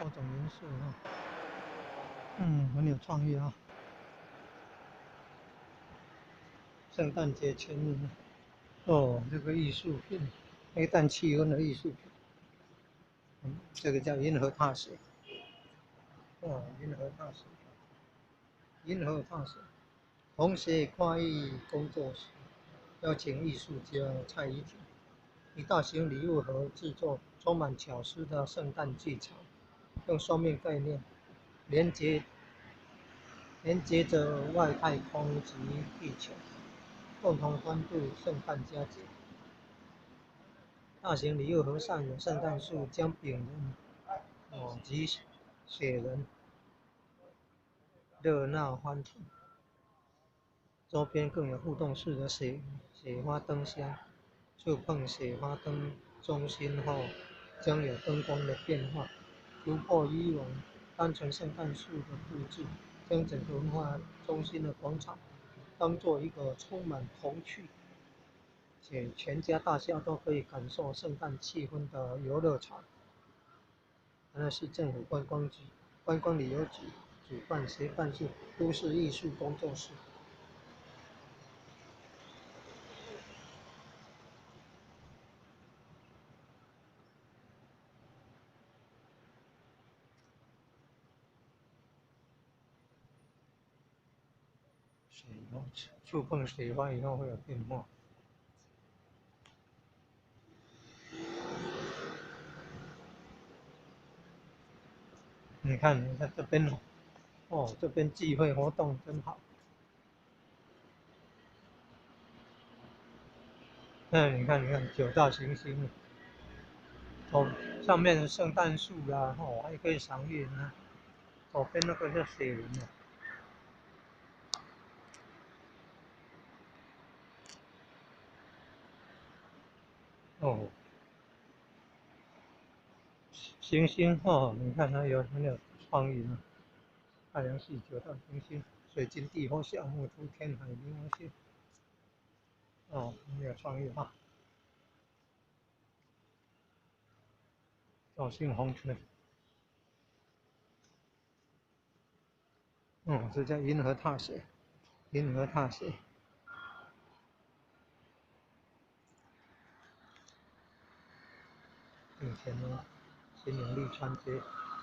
多種顏色哈。很有創意啊。聖誕節全日，哦，這個藝術品，聖誕氣氛的藝術品。這個叫銀河踏雪。哦，銀河踏雪，銀河踏雪，紅鞋跨藝工作室邀請藝術家蔡怡婷，以大型禮物盒製作充滿巧思的聖誕劇場，用雙面概念連接著外太空及地球，共同歡度聖誕佳節。大型禮物盒上有聖誕樹、薑餅人及雪人，熱鬧歡騰。周邊更有互動式的雪花燈箱，觸碰雪花燈中心後，將有燈光的變化，突破以往單純聖誕樹的佈置，將整個文化中心的廣場當作一個充滿童趣且全家大小都可以感受聖誕氣氛的遊樂場。台南市政府觀光局、觀光旅遊局主辦，協辦是都市藝術工作室。水花，觸碰水花以後會有變化。你看，你看這邊哦，這邊聚會活動真好。你看，你看九大行星，哦，上面的聖誕樹啦，哦，還可以賞月呢。左邊那個是雪人啊。哦，行星哦，你看它有很有創意啊。太陽系九大行星：水金地火小木土天海冥王星。哦，很有創意哈。肇興紅村。這叫銀河踏雪，銀河踏雪。以前呢，新營利川街。